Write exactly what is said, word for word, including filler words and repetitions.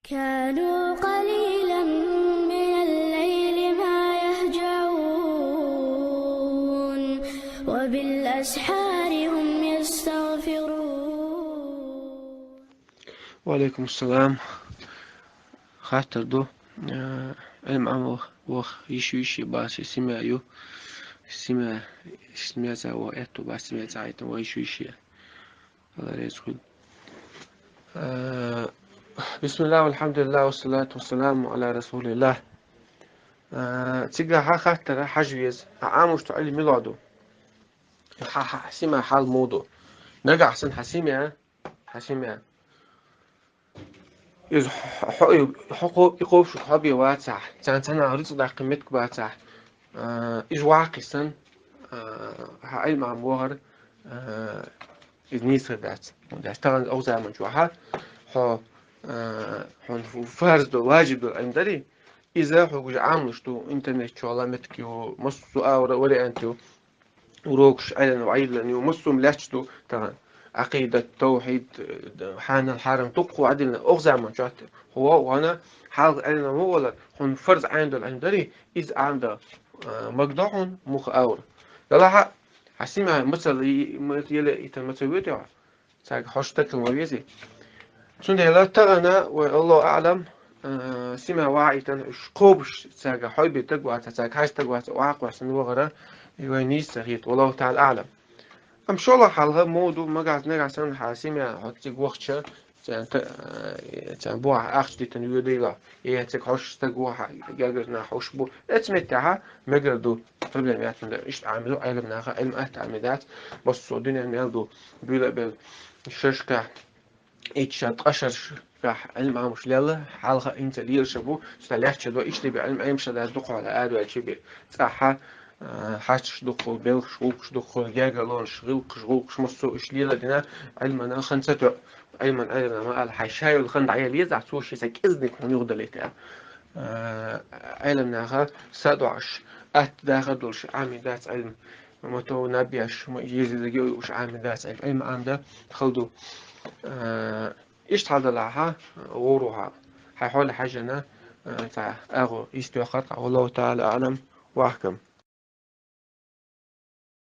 كانوا قليلا من الليل ما يهجعون وبالأسحار هم يستغفرون. وعليكم السلام. Хаттар ду. Э, Ӏилма Ӏама ваха йиш ю йиш я бац, семья ю. Семья, семья цӀа ваха аьттув бац, семья цӀа Ӏайтан ваха йиш ю йиш я. Алла раьза хуьлда. Э, بسم الله والحمد لله والصلاة والسلام على رسول الله. Э, цигахьа хаттар хьажа веза. Хьа Ӏамош тхо Ӏилма мила ду? Хьа, хьа, хьа семья хьал муха ду? Нагахь санна хьа семья, хьа семья. Из хьо, хьо, и, хьо, хьо, и кхо шуга хьо бе вацахь, царна цхьаннахьа рицкъ даккха меттиг бацахь, а, из ваккхий санна, а, хьа Ӏилма Ӏама вахар, а, из нийса дац. Дас тахан укх заман чухь хьо, а, хьона фу-, фарз ду, важиб ду Ӏилма дарий, из хьога уж Ӏамалаш ду, интернет чухь ала меттиг ю, массо а вари-, вариант ю. Урокаш Ӏелина, Ӏелина ю, массо а лаьтташ ду тахан. Ӏакъидат, тавхьид, э, хьанал, хьарам, дуккха хӀама Ӏадилла, укх заман чухь хьо вана, хьалха Ӏелина ма валар, хьона фарз Ӏайна дола Ӏилма дарий, из Ӏамда, э, магадо хьона, муха авр. Далахьа, хьа семья мацал, и, ма-, еле итан мацал вете хьо. Цаьрга хьо стаг ма вези. Цундела тахан вай, Аллаху аӀлам, э, семья ваха Ӏитан, уж кхобуш цаьрга хьо бе стаг вац, цаьрга хьа стаг вац, ваккха вац санна вахара, и вай нийса ца хета, والله تعالى أعلم. Амма шоллагӀа хьалха муха ду, нагахь, нагахь санна хьа семья хьо цига вахча, царна та-, э, царна бохьа ахча дитан воьдийла. Е цига хьош стаг ваха, гергара нах хьош бу. Эцу меттехьа мегар ду, проблема яц, иштта Ӏамаду Ӏилма наха, Ӏилма атта Ӏамадац, массо а дуьнен мел ду, буьйла а бел, шерашкахь, итт шера, ткъа шерашкахь Ӏилма Ӏамош лелла, хьалха инца лелаш бу, цу тӀа лаьтташ ду, иштта бе Ӏилма, Ӏилма ша дац дукхагӀа араваьлча бе, цӀахьа, а, хьашташ дукха, белхаш, гӀулакхаш дукха, гергара лоанаш, гӀулакхаш, гӀулакхаш, массо а уж леладина, Ӏилмана хан ца тоьу. Ӏилман Ӏилмана ма ала, хьай ша йола хан дӀаяла еза, цо ший са кӀеззиг хьона юхадалийта. Э, Ӏилма наха са доӀаш, атта дахар долаш Ӏамадац Ӏилма. Ма тов наб еш, ма езилиге уж Ӏамадац Ӏилма. Ӏилма Ӏамда хала ду. Э, иштта хьал далахьа, гӀур ва хьо. Хьай хьола хьажана, э, цхьа агӀо йистехар, والله تعالى أعلم, вахкам.